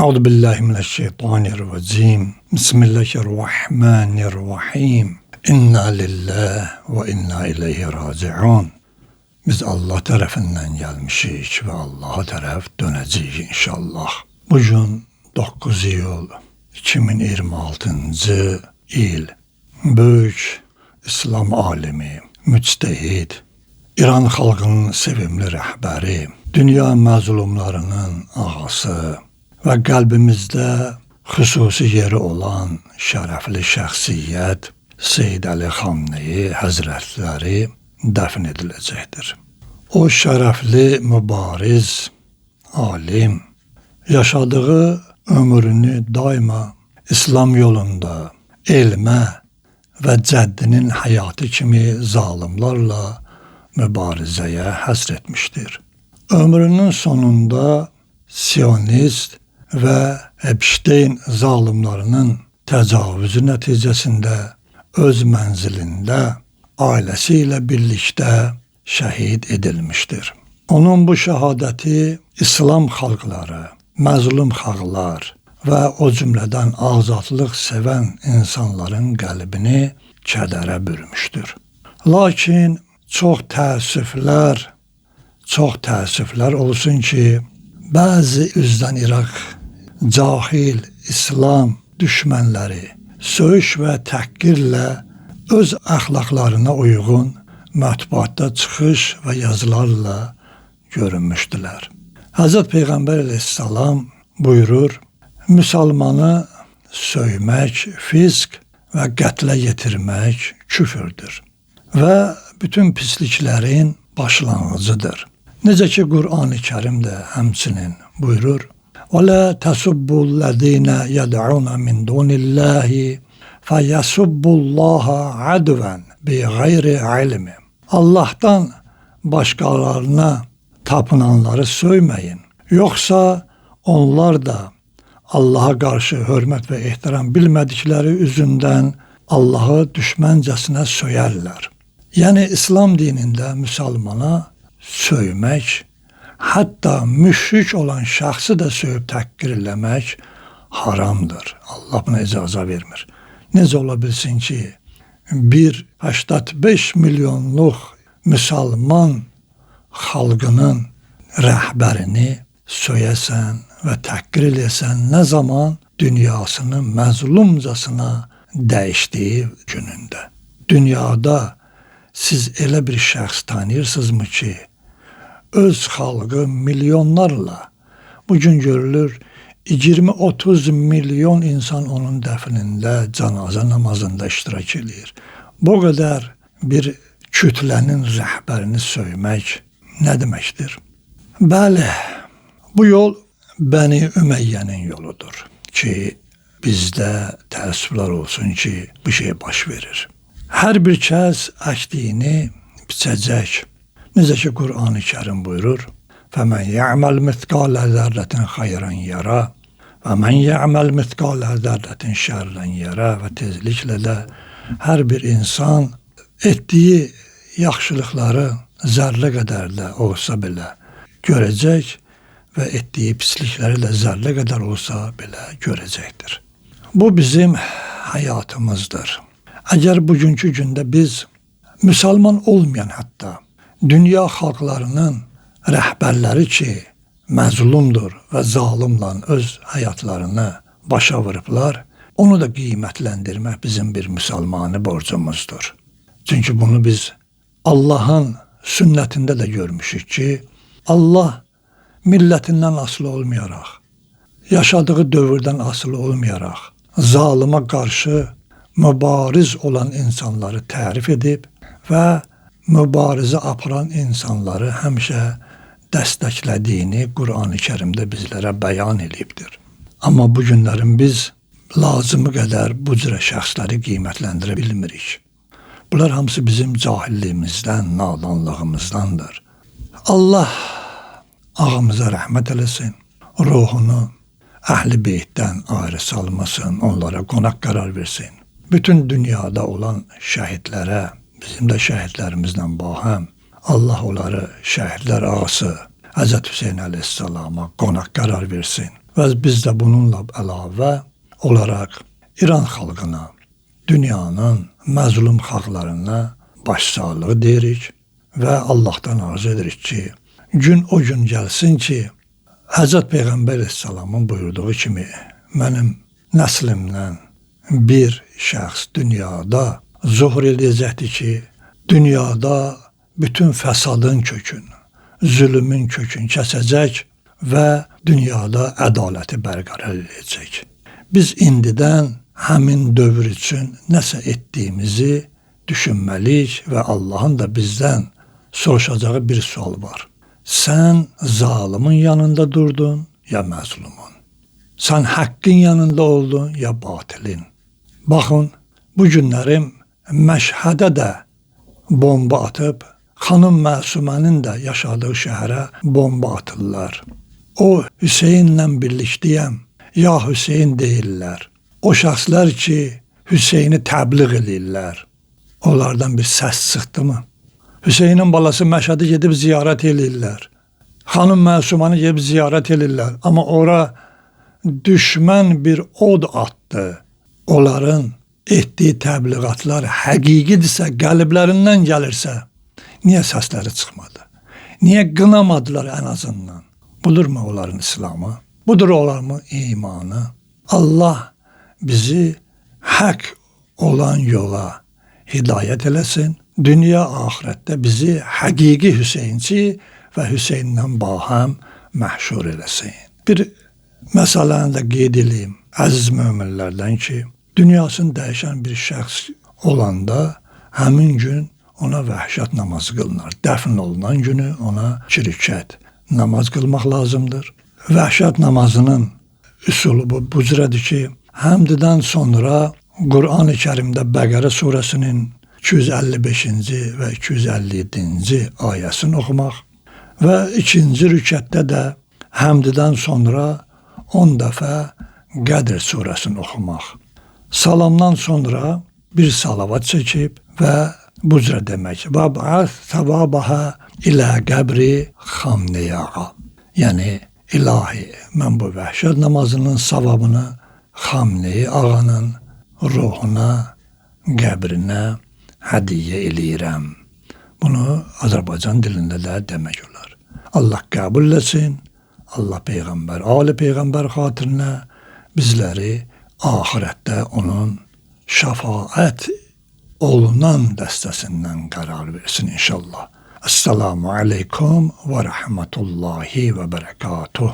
Euzu billahi mineşşeytanirracim. Bismillahirrahmanirrahim. İnna lillahi ve inna ileyhi raciun. Biz Allah tərəfindən gəlmişik və Allaha tərəf dönəcəyik inşallah. Bugün 9 iyul 2026-cı il. Böyük İslam alimi, müctehid, İran xalqının sevimli rəhbəri, dünya məzlumlarının ağası və qəlbimizdə xüsusi yeri olan şərəfli şəxsiyyət Seyid Əli Xamneyi Həzrətləri dəfn ediləcəkdir. O şərəfli mübariz, alim, yaşadığı ömrünü daima İslam yolunda elmə və cəddinin həyatı kimi zalimlarla mübarizəyə həsr etmişdir. Ömrünün sonunda Siyonist və Epstein zalimlarının təcavüzü nəticəsində öz mənzilində ailəsi ilə birlikdə şəhid edilmişdir. Onun bu şəhadəti İslam xalqları, məzlum xalqlar və o cümlədən azadlıq sevən insanların qəlbini kədərə bürümüşdür. Lakin çox təəssüflər olsun ki, bəzi üzdən İraq cahil İslam düşmənləri söyüş və təhqirlə öz əxlaqlarına uyğun mətbuatda çıxış və yazılarla görünmüşdülər. Həzrət Peyğəmbər əleyhissalam buyurur, müsəlmanı söymək fisk və qətlə yetirmək küfürdür və bütün pisliklərin başlanğıcıdır. Necə ki, Qur'an-ı Kərim də həmçinin buyurur, وَلَا تَسُبُّوا الَّذ۪ينَ يَدْعُونَ مِنْ دُونِ اللّٰهِ فَيَسُبُّوا اللّٰهَ عَدْوًا بِغَيْرِ عِلْمٍ. Allah'tan başqalarına tapınanları söyməyin. Yoxsa onlar da Allaha qarşı hörmət və ehtiram bilmədikləri üzündən Allahı düşməncəsinə söyərlər. Yəni İslam dinində müsəlmana söymək, hətta müşrik olan şəxsi də söyüb təhqir eləmək haramdır. Allah buna icazə vermir. Necə ola bilsin ki, bir 85 milyonluq müsəlman xalqının rəhbərini söyəsən və təhqir eləyəsən, nə zaman dünyasını məzlumcasına dəyişdiyi günündə. Dünyada siz elə bir şəxs tanıyırsınızmı ki, öz xalqı milyonlarla, bugün görülür 20-30 milyon insan onun dəfnində, cənazə namazında iştirak eləyir. Bu qədər bir kütlənin rəhbərini söymək nə deməkdir? Bəli, bu yol Bəni Üməyyənin yoludur ki, bizdə təəssüflər olsun ki, bu şey baş verir. Hər bir kəs əkdiyini biçəcək. Necə ki, Qur'an-ı Kərim buyurur, فَمَنْ يَعْمَلْ مِثْقَالَ ذَرَّةٍ خَيْرًا يَرَى وَمَنْ يَعْمَلْ مِثْقَالَ ذَرَّةٍ شَرًّا يَرَى. Və tezliklə də hər bir insan etdiyi yaxşılıqları zərrə qədər də olsa belə görəcək və etdiyi pislikləri də zərrə qədər olsa belə görəcəkdir. Bu bizim həyatımızdır. Əgər bugünkü gündə biz müsəlman olmayan hətta dünya xalqlarının rəhbərləri ki, məzlumdur və zalimla öz həyatlarını başa vurublar, onu da qiymətləndirmək bizim bir müsəlmani borcumuzdur. Çünki bunu biz Allahın sünnətində də görmüşük ki, Allah millətindən asılı olmayaraq, yaşadığı dövrdən asılı olmayaraq, zalıma qarşı mübariz olan insanları tərif edib və mübarizə aparan insanları həmişə dəstəklədiyini Qur'an-ı Kərimdə bizlərə bəyan edibdir. Amma bu günlərin biz lazımı qədər bu cürə şəxsləri qiymətləndirə bilmirik. Bunlar hamısı bizim cahilliyimizdən, nadanlığımızdandır. Allah ağamıza rəhmət eləsin, ruhunu əhl-i beytdən ayrı salmasın, onlara qonaq qərar versin. Bütün dünyada olan şəhidlərə, bizim də şəhidlərimizlə bahəm, Allah onları şəhidlər ağası Həzrət Hüseyn əleyhissalama qonaq qərar versin. Və biz də bununla əlavə olaraq İran xalqına, dünyanın məzlum xalqlarına başsağlığı deyirik və Allahdan arzu edirik ki, gün o gün gəlsin ki, Həzrət Peyğəmbər əleyhissalamın buyurduğu kimi mənim nəslimdən bir şəxs dünyada zuhur edəcəkdir ki, dünyada bütün fəsadın kökünü, zülmün kökünü kəsəcək və dünyada ədaləti bərqərar edəcək. Biz indidən həmin dövr üçün nəsə etdiyimizi düşünməliyik və Allahın da bizdən soruşacağı bir sual var. Sən zalimin yanında durdun ya məzlumun? Sən haqqın yanında oldun ya batilin? Baxın, bu günlərim Məşhədə də bomba atıb, xanım Məsumənin də yaşadığı şəhərə bomba atırlar. O Hüseynlə birlikdəyəm, ya Hüseyn deyirlər. O şəxslər ki, Hüseyni təbliğ eləyirlər, onlardan bir səs çıxdı mı? Hüseynin balası Məşhədə gedib ziyarət eləyirlər. Xanım Məsumanı gedib ziyarət eləyirlər. Amma ora düşmən bir od atdı. Onların etdiyi təbliğatlar həqiqidirsə, qəlblərindən gəlirsə, niyə səsləri çıxmadı? Niyə qınamadılar ən azından? Budurmu onların İslamı? Budur onların imanı? Allah bizi haqq olan yola hidayət eləsin. Dünya axirətdə bizi həqiqi Hüseynçi və Hüseyndən bahəm məhşur eləsin. Bir məsələni də qeyd eləyim əziz möminlərdən ki, dünyasını dəyişən bir şəxs olanda həmin gün ona vəhşət namazı qılınar. Dəfn olunan günü ona 2 rükət namaz qılmaq lazımdır. Vəhşət namazının üsulu bu cürədir ki, həmddən sonra Qur'an-ı Kərimdə Bəqərə surəsinin 255-ci və 257-ci ayəsini oxumaq və ikinci rükətdə də həmddən sonra 10 dəfə Qədr surəsini oxumaq. Salamdan sonra bir salavat çəkib və bu cürə demək. Və ba'ath savabaha ilə qəbri Xamneya. Yəni ilahi, mən bu vəhşət namazının savabını Xamneyi ağanın ruhuna, qəbrinə hədiyyə eləyirəm. Bunu Azərbaycan dilində də demək olar. Allah qəbul etsin. Allah Peyğəmbər, ali Peyğəmbər xatirinə bizləri axirətdə onun şəfaət olunan dəstəsindən qərar versin inşallah. Esselamu aleykum və rəhmətullahi və bərəkatuh.